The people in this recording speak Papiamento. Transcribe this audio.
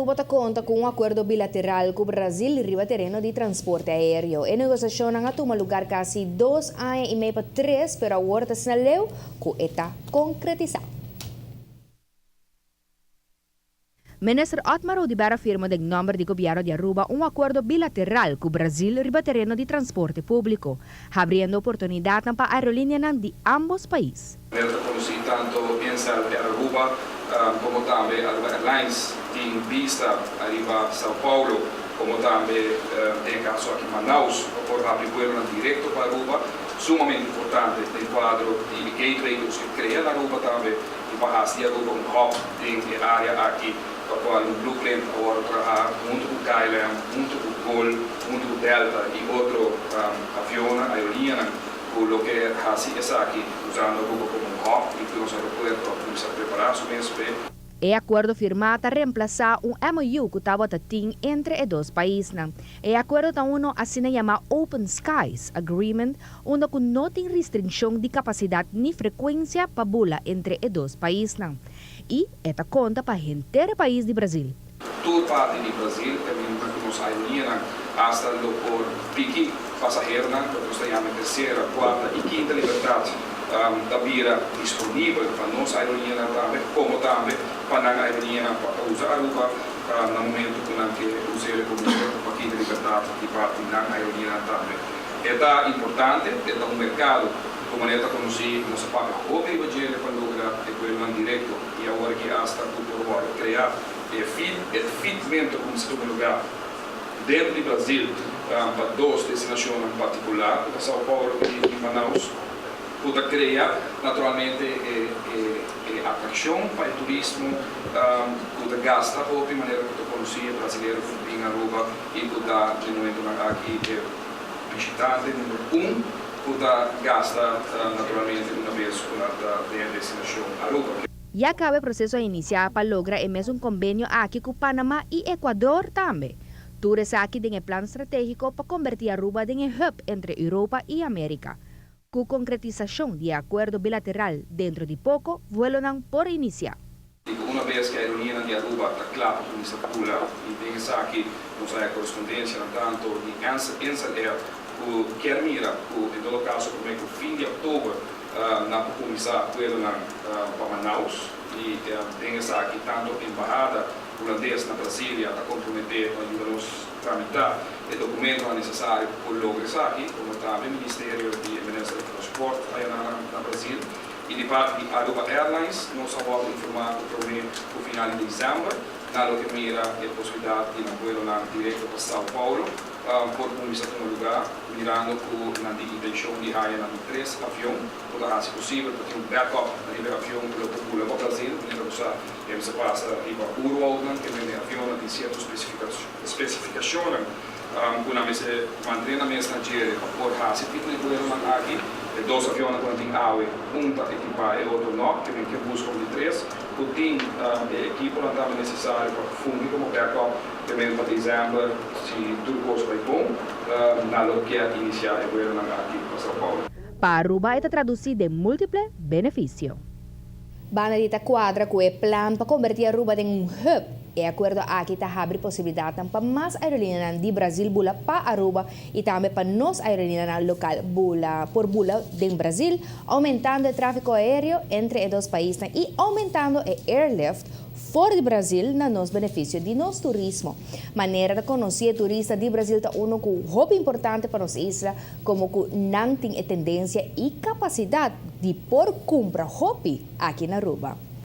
Aruba ta conta cu un acuerdo bilateral cu Brasil riba tereno di transporte aereo. E negociacionnan a tuma lugar casi 2 aña y mey pa 3, pero awor ta asina leu cu e ta concretisa. Minister Otmar Oduber a firma den nomber di gobierno di Aruba un acuerdo bilateral cu Brasil riba tereno di transporte publico, habriendo oportunidad pa aerolineanan di ambos pais. Nós conoci tanto Ansell Aruba como tambe Aruba Airlines tin bista ariba São Paulo, como tambe den caso aki Manaus, por habri vuelo directo pa Aruba, sumamente importante den cuadro di gateway cu nos kier crea na Aruba tambe y pa haci Aruba un hub den e area aki, pa cual un blueprint awor traha hunto cu KLM, hunto cu Gol, hunto cu Delta y otro avion, aerolinea, cu loke haci esaki usando Aruba como un hub y cu nos aeropuerto a cuminsa prepara su mes. E acuerdo firma ta reemplasa un MOU cu tabata tin entre e dos paisnan. E acuerdo ta uno asina yama Open Skies Agreement, unda cu no tin restriccion di capacidad ni frecuencia pa bula entre e dos paisnan. Y e ta conta pa henter pais di Brasil. Tur parti di Brasil, tambe cu nos aerolinea hasta lo por piki pasahero, cu nos ta yama tercera, cuarta y quinta libertad, ta bira disponibel pa nos aerolinea tambe, como tambe pa nan aerolinea pa usa Aruba na momento cu nan kier usa como pa quinta libertad di parti nan aerolinea tambe. Ta importante, ta un mercado como ta conoci, nos papia hopi riba pa logra e vuelo directo y awor cu hasta por crea e feed, e fitmento como se tuma lugar dentro di Brasil pa dos destinacion en particular, cu São Paulo y Manaus, cu ta crea naturalmente e atraccion pa e turismo, cu ta gasta hopi, manera cu ta conoci brasilero cu bin Aruba y cu ta na momento aki e bishitante number 1 cu ta gasta naturalmente un biaha cu na destinacion Aruba. Ya caba e proceso a inicia pa logra e mesun convenio aki cu Panama y Ecuador tambe. Tur esaki den e plan strategico pa converti Aruba den un hub entre Europa y America. Cu concretisacion di acuerdo bilateral dentro di poco, vuelonan por inicia. Un biaha cu e aerolinea di Aruba ta cla pa cuminsa bula y den esaki nos tin corespondencia tanto di Ansell Air cu kier mira cu en todo caso prome cu fin di october nan por cuminsa vuelonan pa Manaus y den esaki tanto embahada hulandes na Brasilia ta compromete pa yuda nos tramita e documento necesario pa logra esaki, como tambe Ministerio di Minister di Transporte ey na Brasil. Y di parti di Aruba Airlines, nos a wordo informa cu prome cu final di december, nan lo kier mira e posibilidad di un vuelo directo pa São Paulo, por cuminsa tuma lugar, mirando cu nan tin intencion di haya nan tres avion, cu ta haci posibel pa tin un backup na avion cu lo bula pa Brasil, manera cu sa e pasa riba oerwoudnan, cu e avion tin cierto especificacion cu nan mester mantene na mes na djere pa por haci tipo di vuelo aki. E dos avion cu tin awe, un ta ekipa y otro no, cu ke busca un di tres, cu tin e ekipo tambe necesario pa fungi como backup, tambe pa december, si tur cos bay bon, nan lo kier inicia e vuelo aki pa São Paulo. Pa Aruba ta traduci den multiple beneficio. Banda di ta cuadra cu e plan pa converti Aruba den un hub. E acuerdo aki ta habri posibilidad pa mas aerolinea di Brasil bula pa Aruba y tambe pa nos aerolinea local bula por bula den Brasil, aumentando e trafico aereo entre e dos paisnan y aumentando e airlift for di Brasil na nos beneficio di nos turismo. Manera di conoce turista di Brasil ta uno cu hopi importante pa nos isla, como cu nan tin tendencia y capacidad di por cumpra hopi aki na Aruba.